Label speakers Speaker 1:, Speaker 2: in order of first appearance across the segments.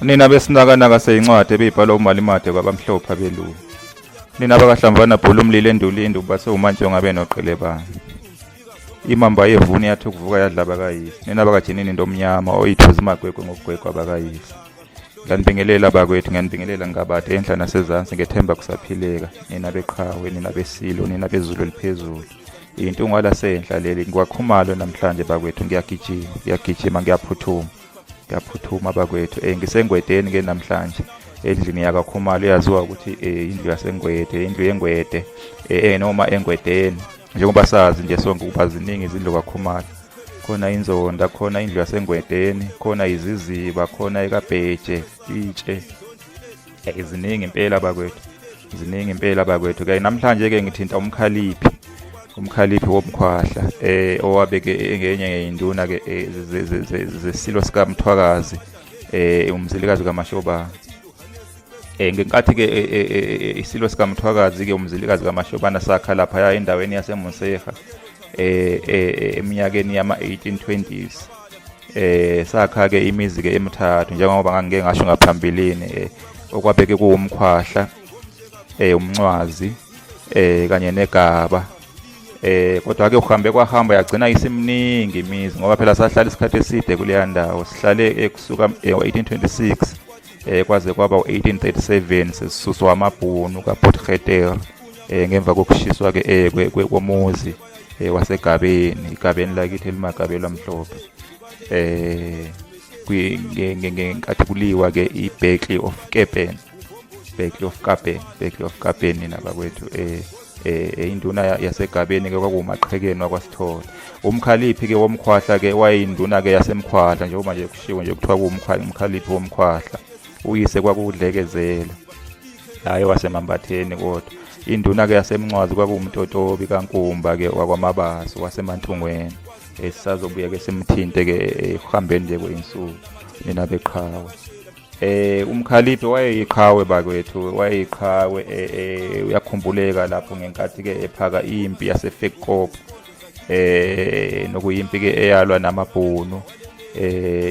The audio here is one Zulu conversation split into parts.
Speaker 1: Nina besinakanaka seyincwadi ebibhalwa uMalimade kwabamhlophe abelungu. Nina bakahlamvana bhula umlilo endulini ubathe uMantshongo abe noQelebana. Imamba yevuni yathi ukuvuka yadla abakayise. Nina bakajinini into omnyama oyithuza imagwegwe ngokugwegwa abakayise. Ngiyanibingelela bakwethu, ngiyanibingelela ngabade enhla nasezansi ngethemba kusaphileka. Nina beqhawe, nina besilo, nina bezulu eliphezulu. Intungwa lasenhla leli ngikwakhumalo namhlanje bakwethu ngiyagijima, ngiyagijima ngiyaphuthuma. Ngiyaphuthuma bakwethu. Ngisengwedeni ke namhlanje endlini yakaKhumalo eyaziwa ukuthi indlu yaseNgwede, indlu yeNgwede noma eNgwedeni. Njengoba sazi nje sonke ukuba ziningi izindlu kaKhumalo. Khona inzonda, khona indlu yaseNgwedeni, khona iziziba, khona ekaBheje, itshe. Ziningi impela bakwethu. Ziningi impela bakwethu. Ke namhlanje ke ngithinta umkhaliphi. Umkhaliphi womkhwahla owabeke engenye yeyinduna ke zesilo sikaMthwakazi umzilikazi kaMashobana. Ngenkathi ke isilo sikaMthwakazi ke umzilikazi kaMashobana sakha lapha endaweni yaseMonseha eminyakeni yama 1820s. Sakha ke imizi ke emithathu njengoba ngangike ngasho ngaphambilini okwabeke kuwumkhwahla umncwazi kanye negaba. Kodwa ke uhambe kwahamba yagcina isimningi imizi ngoba phela sahlala isikhathi eside kuleya ndawo, sihlale kusuka 1826 kwaze kwaba u1837 sesisuswa amabhunu kaPotgieter ngemva kokushiswa ke komuzi wasegabeni, igabeni lakithi elimagabelo amhlophe ngenkathi kuliwa ke iBattle of Kapen, Battle of Kapen, Battle of Kapen nabakwethu induna yasegabeni ke kwakuwumaqhekeni wakwaSithole. Umkhaliphi ke womkhwahla ke wayinduna ke yasemkhwahla njengoba nje kushiwo nje kuthiwa kuwumkhaliphi womkhwahla. Uyise kwakudlekezela hayi wasemambatheni, kodwa induna ke yasemncwazi kwakuwumtotobi kaNkumba ke wakwamabaso wasemantungweni. Sisazobuya ke simthinte ke ekuhambeni nje kweyinsuku nina beqhawe. Umkhaliphi wayeyiqhawe bakwethu, wayeyiqhawe uyakhumbuleka lapho ngenkathi ke ephaka impi yaseFekop nokuyimpi ke eyalwa namabhunu.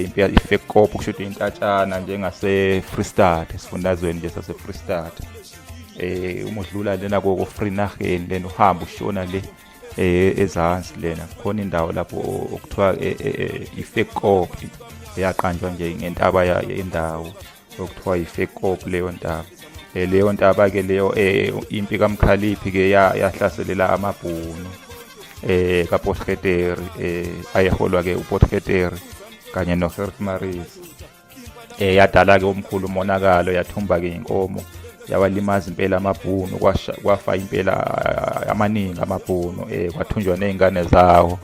Speaker 1: Impi iFekop kusho ukuthi intatshana njengase Free State, esifundazweni nje sase Free State. Uma udlula lena ko Freenagen lena uhamba ushona le ezansi lena khona indawo lapho okuthiwa iFekop eyaqanjwa nje ngentaba yendawo okuthiwa iFekop leyo ntaba. Leyo ntaba ke leyo impi kaMkhaliphi ke yahlaselela amabhunu kaPotgieter ayeholwa ke uPotgieter kanye noGert Maris. Yadala ke omkhulu umonakalo, yathumba ke inkomo, yawalimaza impela amabhunu, kwafa impela amaningi amabhunu, kwathunjwa nezingane zawo.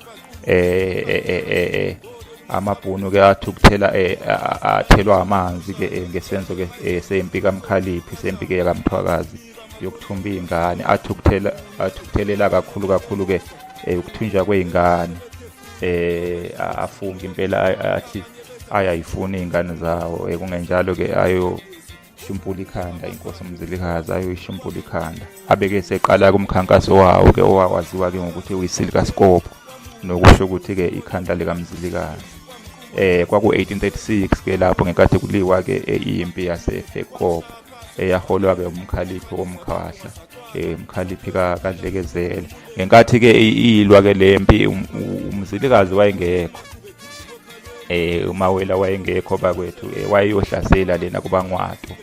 Speaker 1: Amabhunu ke athukuthela athelwa amanzi ke ngesenzo ke sempi kaMkhaliphi, sempi ke kaMthwakazi yokuthumba izingane, athukuthela athukuthelela kakhulu kakhulu ke ukuthunjwa kweingane. Afunga impela athi ayayifuna izingane zawo, kungenjalo ke ayo shumpula ikhanda inkosi uMzilikazi, ayoyishumpula ikhanda. Abeke seqala kumkhankaso wawo ke owawaziwa ke ngokuthi uyisilikaskop, nokusho ukuthi ke ikhanda likaMzilikazi. Kwaku 1836 ke lapho ngenkathi kuliwa ke impi yaseFekop eyaholwa ke umkhaliphi womkhwahla, umkhaliphi kaDlekezela. Ngenkathi ke ilwa ke lempi uMzilikazi wayengekho, uMawela wayengekho bakwethu, wayeyohlasela lena kubangwato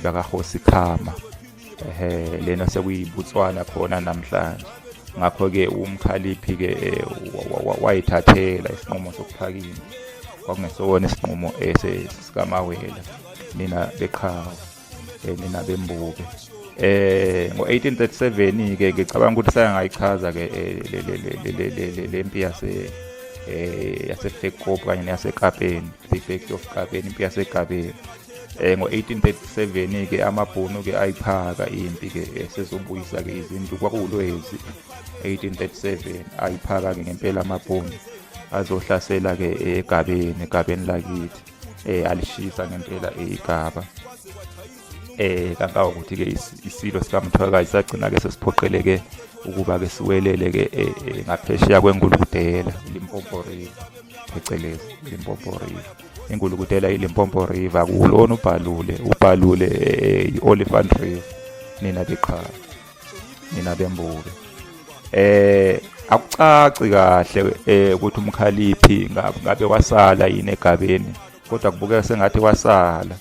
Speaker 1: bakaHosi Khama, lena sekuyiBotswana khona namhlanje. Ngakho ke umkhaliphi ke wayithathela isinqumo sokuphaka impi, kwakungesona isinqumo sikaMawela nina beqhawe, nina bembube. Ngo-1837 ke ngicabanga ukuthi sake ngayichaza ke le mpi yase yaseFekop kanye neyaseKapeni, the Battle of Kapeni, impi yaseKapeni. Ngo-1837 ke amabhunu ke ayiphaka impi ke sezobuyisa ke izinto, kwakuwulwezi 1837 ayiphaka ke ngempela amabhunu azohlasela ke egabeni, egabeni lakithi, alishisa ngempela igaba. Kangangokuthi ke isilo sikaMthwakazi sagcina ke sesiphoqeleke ukuba ke siwelele ke ngaphesheya kwengulukudela, Limpopo River, phecelezi Limpopo River. Ingulukudela iLimpopo River kulona ubhalule ubhalule eh, i-Olifant River nina beqhawe nina bembuke eh akucaci kahle eh ukuthi umkhaliphi ngabe wasala yini egabeni kodwa kubukeka sengathi wasala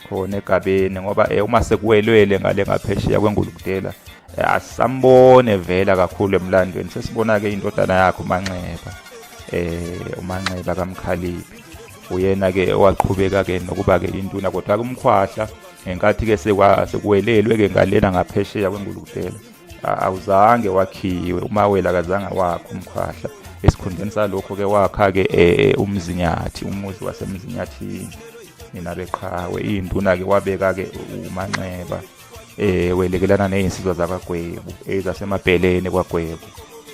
Speaker 1: khona egabeni ngoba eh, uma sekuwelwele ngale ngaphesheya kwengulukudela eh, asambone vela kakhulu emlandweni sesibona ke indodana yakhe uManxeba eh uManxeba kaMkhaliphi uyena ke owaqhubeka ke nokuba ke induna kodwa ke umkhwahla ngenkathi ke sekuwelelwe ke ngalena ngaphesheya kwengulukudela awuzange wakhiwe umawela akazange wakho umkhwahla esikhundleni salokho ke wakha ke eh, eh, umzinyathi umuzi wasemzinyathini nina beqhawe induna ke wabeka ke umanxeba eh welekelana nezinsizwa zakwaGwebu ezasemabheleni kwaGwebu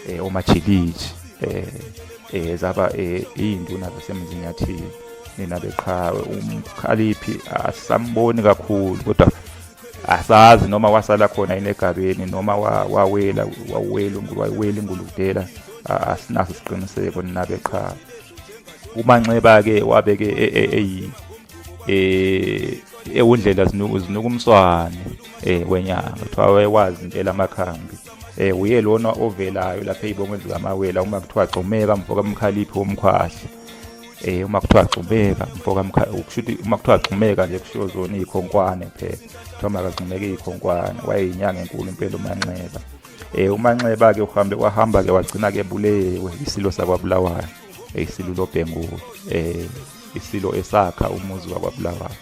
Speaker 1: eh omajiliji eh eh zaba eh, induna zasemzinyathini nina beqhawe umkhaliphi asamboni kakhulu kodwa asazi noma wasala khona yini egabeni noma wawela wawela wawela ingulukudela asinaso isiqiniseko nina beqhawe umanxeba ke wabeke e, e, eyi eh ewundlela zinuka zinuka umswane eh wenyanga kuthiwa wayewazi impela amakhambi eh uye lona ovelayo lapha ezibongweni zikamawela uma kuthiwa gxumeka mfoka mkhaliphi womkhwahla eh uma kuthiwa gxumeka mfoka kusho uma kuthiwa gxumeka nje kushiwo zona izikhonkwane phela kuthiwa makagxumeke izikhonkwane wayeyinyanga enkulu impela umanxeba eh umanxeba ke uhambe wahamba ke wagcina ke bulewe isilo sakwabulawayo eh, isilo lobhengula eh isilo esakha umuzi wakwabulawayo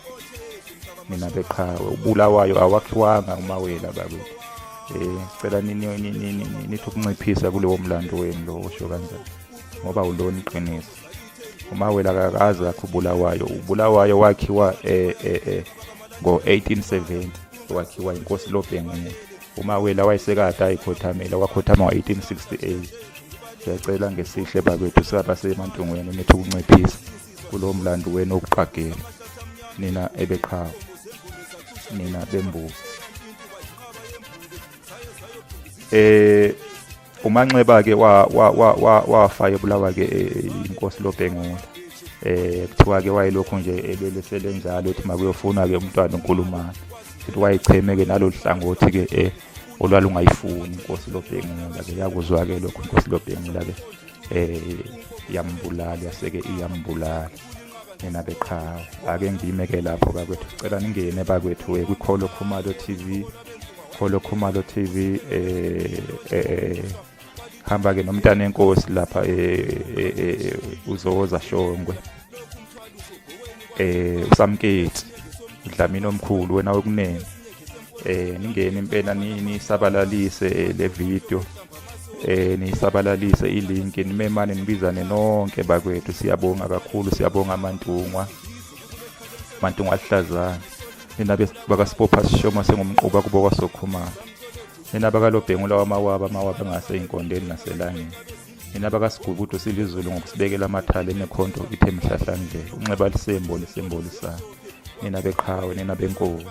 Speaker 1: mina beqhawe ubulawayo awakhiwanga umawela bakwethu eh sicela nini nithi ukunciphisa kulowo mlando wenu lo osho kanjani ngoba ulona iqiniso umawela akakaze akhe ubulawayo ubulawayo wakhiwa eh eh, eh ngo-1870 wakhiwa inkosi lobhengula umawela wayesekade ayikhothamela wakhothama ngo-1868 siyacela ngesihle bakwethu sabasemantungweni nithi ukunciphisa kulowo mlando wenu wokuqagela nina ebeqhawe nina bembuka eh umanxeba ke wa wa wa wafa ebulawa ke eh, inkosi lobhengula eh kuthiwa ke wayelokhu nje ebelesele njalo ethi makuyofuna ke umntwana unkulumane futhi wayicheme ke nalolu hlangothi ke eh olwalungayifuni inkosi lobhengula ke yakuzwa ke lokho inkosi lobhengula ke eh yambulala yaseke iyambulala nina beqhawe ake ngime ke lapho bakwethu cela ningene bakwethu eh, kwikholo khumalo TV Kholo Khumalo TV eh, eh, eh hamba ke nomntana enkosi lapha eh, eh, eh uzoza shongwe eh usamketi udlamini omkhulu wena wekunene eh ningene impela nisabalalise eh, le video eh nisabalalise ilink nimemane nibizane nonke bakwethu siyabonga kakhulu siyabonga amantungwa mantungwa ahlazana nina bakasibopha sishoma sengumquba kubo kwasokhumalo nina bakalobhengula wamawaba amawaba angase ey'nkondeni naselangeni nina bakasigubudu silizulu ngokusibekela amathala emikhonto ithe mhlahlandlela unxeba lisembo lisembolisana nina beqhawe nina benkosi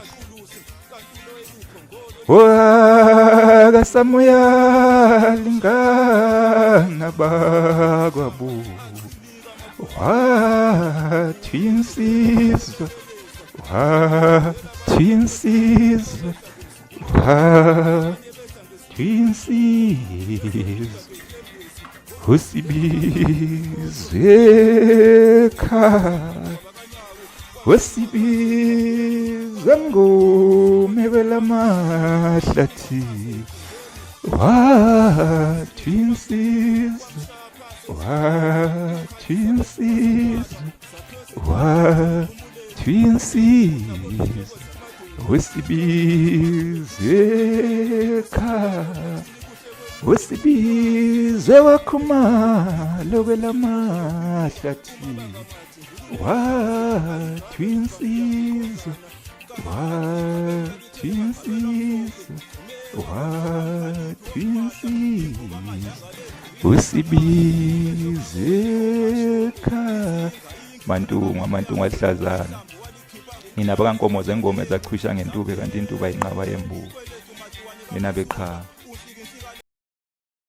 Speaker 1: wakasamoya lingana bakwabu wathi insizwa wathi insizwa wathi insizwa usibizwe ekhaya usibizwe ngome kwelamahlathi wathi insizwa wathi insizwa wathi insizwa usibizwe ekhaya usibizwe wakhumalo kwelamahlathi wathi insizwa wathi insizwa wathi insizwa usibizwe ekhaya mantungwa mantungwa alihlazana nina bakankomo zengoma ezachwisha ngentube kanti intuba inqaba yembuku nina beqhawe.